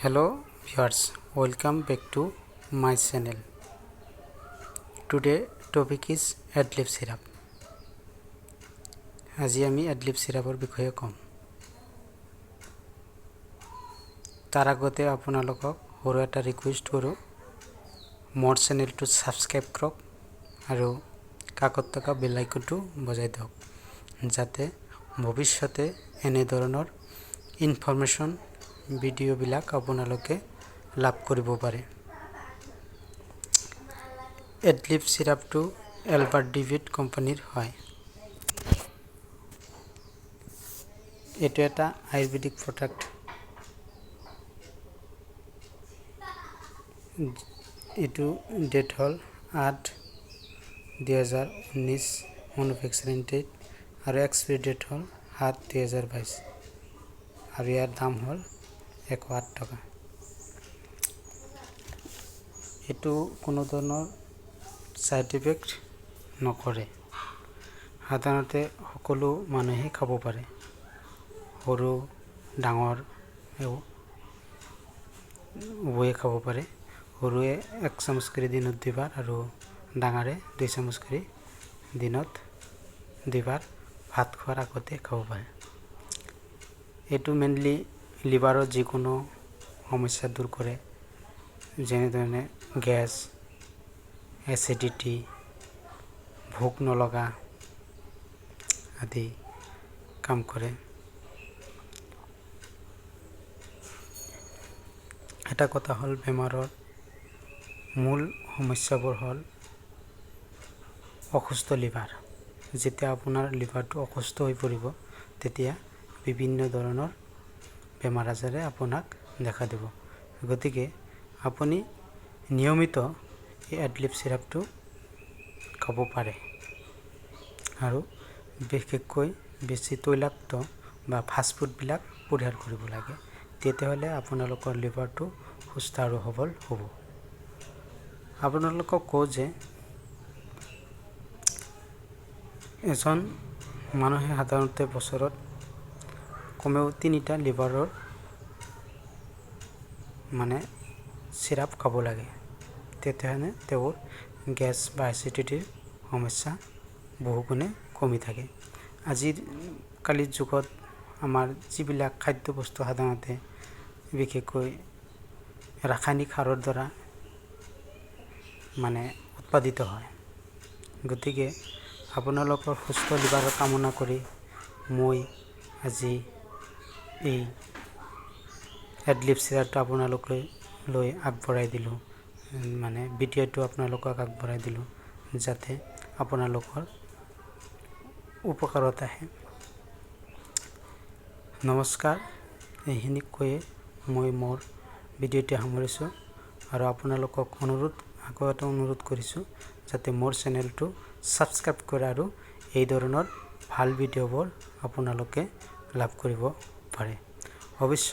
Hello viewers, welcome back to my channel. Today topic is Adlib syrup. আজি আমি এডলিভ চিৰাপৰ বিষয়ে ক'ম। তাৰ আগতে আপোনালোকক সৰু এটা ৰিকুৱেষ্ট কৰোঁ, মোৰ চেনেলটো ছাবস্ক্ৰাইব কৰক আৰু কাষত থকা বেল আইকনটো বজাই দিয়ক, যাতে ভৱিষ্যতে এনেধৰণৰ ইনফৰমেশ্যন ভিডিঅ'বিলাক আপোনালোকে লাভ কৰিব পাৰে। এডলিভ চিৰাপটো এলবাৰ্ট ডিভিড কোম্পানীৰ হয়। এইটো এটা আয়ুৰ্বেদিক প্ৰডাক্ট। এইটো ডেট হ'ল 8/2019 মেনুফেকচাৰিং ডেট আৰু এক্সপায়াৰী ডেট হ'ল 7/2022 আৰু ইয়াৰ দাম হ'ল 108 টকা। এইটো কোনো ধৰণৰ ছাইড ইফেক্ট নকৰে। সাধাৰণতে সকলো মানুহে খাব পাৰে, সৰু ডাঙৰ উভয়ে খাব পাৰে। সৰুৱে 1 চামুচ কৰি দিনত 2 বাৰ আৰু ডাঙৰে 2 চামুচ কৰি দিনত 2 বাৰ ভাত খোৱাৰ আগতে খাব পাৰে। এইটো মেইনলি লিভাৰৰ যিকোনো সমস্যা দূৰ কৰে, যেনেধৰণে গেছ, এচিডিটি, ভোক নলগা আদি কাম কৰে। এটা কথা হ'ল, বেমাৰৰ মূল সমস্যাবোৰ হ'ল অসুস্থ লিভাৰ। যেতিয়া আপোনাৰ লিভাৰটো অসুস্থ হৈ পৰিব, তেতিয়া বিভিন্ন ধৰণৰ বেমাৰ আজাৰে আপোনাক দেখা দিব। গতিকে আপুনি নিয়মিত এই এডলিভ চিৰাপটো খাব পাৰে আৰু বিশেষকৈ বেছি তৈলাক্ত বা ফাষ্টফুডবিলাক পৰিহাৰ কৰিব লাগে। তেতিয়াহ'লে আপোনালোকৰ লিভাৰটো সুস্থ আৰু সবল হ'ব। আপোনালোকক কওঁ যে এজন মানুহে সাধাৰণতে বছৰত কমেও 3টা লিভাৰৰ মানে চিৰাপ খাব লাগে, তেতিয়াহ'লে তেওঁৰ গেছ বা এচিডিটিৰ সমস্যা বহুগুণে কমি থাকে। আজিৰ কালিৰ যুগত আমাৰ যিবিলাক খাদ্যবস্তু সাধাৰণতে বিশেষকৈ ৰাসায়নিক সাৰৰ দ্বাৰা মানে উৎপাদিত হয়, গতিকে আপোনালোকৰ সুস্থ লিভাৰৰ কামনা কৰি মই আজি এই এডলিভ চিৰাপটো আপোনালোকে লৈ আগবঢ়াই দিলোঁ, মানে ভিডিঅ'টো আপোনালোকক আগবঢ়াই দিলোঁ, যাতে আপোনালোকৰ উপকাৰত আহে। নমস্কাৰ, এইখিনি কৈয়ে মই মোৰ ভিডিঅ'টি সামৰিছোঁ আৰু আপোনালোকক অনুৰোধ, আকৌ এটা অনুৰোধ কৰিছোঁ যাতে মোৰ চেনেলটো ছাবস্ক্ৰাইব কৰে আৰু এই ধৰণৰ ভাল ভিডিঅ'বোৰ আপোনালোকে লাভ কৰিব পাৰে। অৱশ্য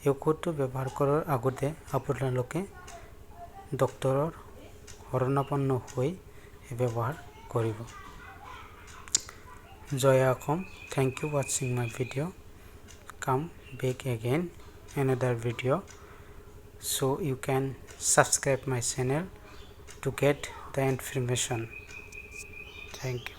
এই ঔষধটো ব্যৱহাৰ কৰাৰ আগতে আপোনালোকে ডক্তৰৰ শৰণাপন্ন হৈ ব্যৱহাৰ কৰিব। Joy Assam. Thank you watching my video. Come back again another video, so you can subscribe my channel to get the information. Thank you.